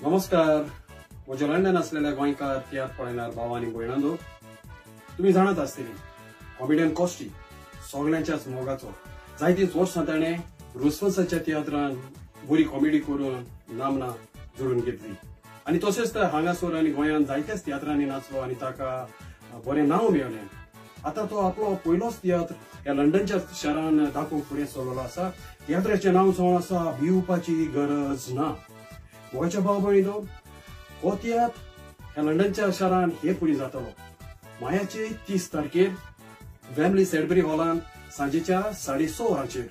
नमस्कार. म्हज्या लंडन असलेल्या गोंयकार तियात्र पळयणार भाव आनी भयणांनो, तुमी जाणात आसतली कॉमेडियन कॉस्टी सगळ्यांच्याच मोगाचो. जायतींच वर्सां ताणें रुस्वंसाच्या तियात्रान बरी कॉमेडी करून नामना जोडून घेतली आनी तशेंच तर हांगासर आनी गोंयांत जायत्याच तियात्रांनी नाचलो आनी ताका बरें नांव मेळ्ळें. आतां तो आपलो पयलोच तियात्र ह्या लंडनच्या शारान दाखोवंक फुडें सरलेलो आसा. तियात्राचें नांव जावन आसा भिवपाची गरज ना. गोंयच्या भाव भयणीनो, हो तियात्र ह्या लंडनच्या शारान हे फुडें जातलो मायाचे 30 तारखेर वेम्बली सॅडबरी हॉलान सांजेच्या 6:30 वरांचेर.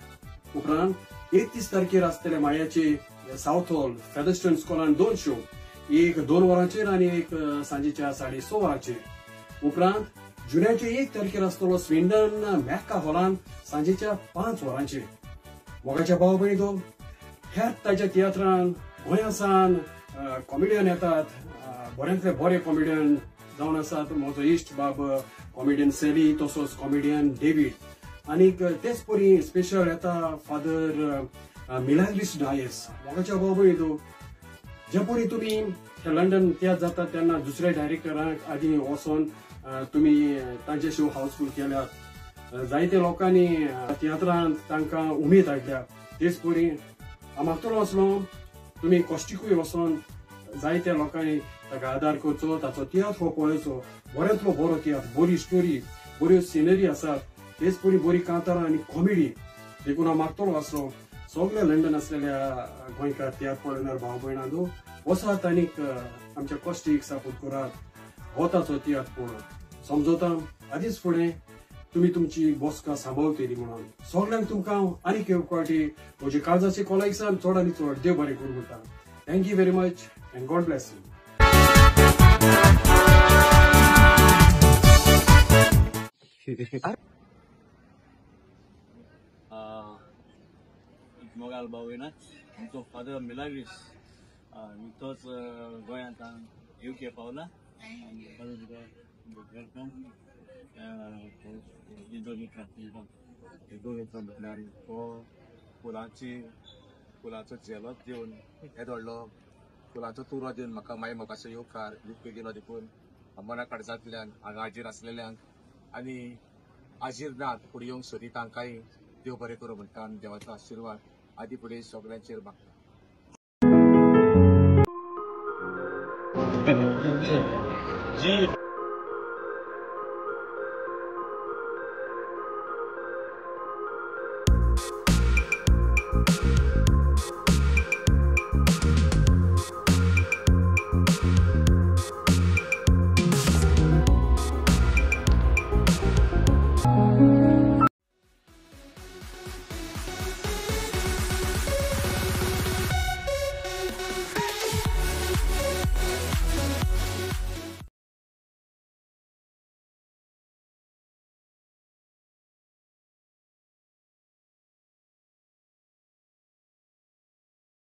उपरांत 31 तारखेर आसतले मायाचे सावथ हॉल फेदरस्टन स्कॉलान 2 शो, एक 2 वरांचेर आनी एक सांजेच्या 6:30 वरांचेर. उपरांत जुन्याचे 1 तारखेर आसतलो स्विंडन मॅक्का हॉलान सांजेच्या 5 वरांचेर. मोगाच्या भाव भयणीनो, ह्याच ताच्या तियात्रान गोंयासान कॉमेडियन येतात, बऱ्यांतले बरे कॉमेडियन जावन आसात. म्हजो इश्ट बाब कॉमेडियन सॅली, तसोच कॉमेडियन डेवीड, आनीक तेच परी स्पेशल येता फादर मिलाग्रीस डायस. मोगाच्या भाव भयणीनो, जे परी तुमी लंडन तियात्र जाता तेन्ना दुसऱ्या डायरेक्टरांक आदी वचोन तुमी तांचे शो हाऊसफूल केल्यात. जायते लोकांनी तियात्रांत तांकां उमेद हाडल्या. तेच परी हांव मागतलो आसलो तुमी कॉस्टिकूय वचोन जायत्या लोकांनी ताका आदार करचो, ताचो तियात्र हो पळोवचो. बऱ्यांतलो बरो तियात्र, बरी स्टोरी, बऱ्यो सिनरी आसात, तेच परी बरी कांतारां आनी कॉमेडी. देखून हांव मागतलो आसलो सगल्या लंडन आसलेल्या गोंयकार तियात्र पळयणार भाव भयणांनो, वसात आनीक आमच्या कॉस्टीक सपोर्ट करात. हो ताचो तियात्र पळोवन समजता आदींच फुडें तुमी तुमची बसका सांबाळतली म्हणून सगल्यांक तुमकां आनीक एक फावटी म्हजी काळजाची कोलायसान चड आनी चड देव बरें करूं म्हणटा. Thank you very much and God bless you. मोगाल भाव ना आमचो फादर मिलाग्रीस, तोच गोंयांत युके पावला. Welcome. म्हटल्यार हो फुलांचो झेलोच दिवन येदो व्हडलो फुलांचो तुरो दिवन म्हाका मागीर म्हाका येवकार युके गेलो. देखून मना काळजांतल्यान हांगा हाजीर आसलेल्यांक आनी हाजीर नात फुडें येवंक सोदी तांकांय देव बरें करूं म्हणटा आनी देवाचो आशिर्वाद आदी फुडें सगळ्यांचेर मागता. जी.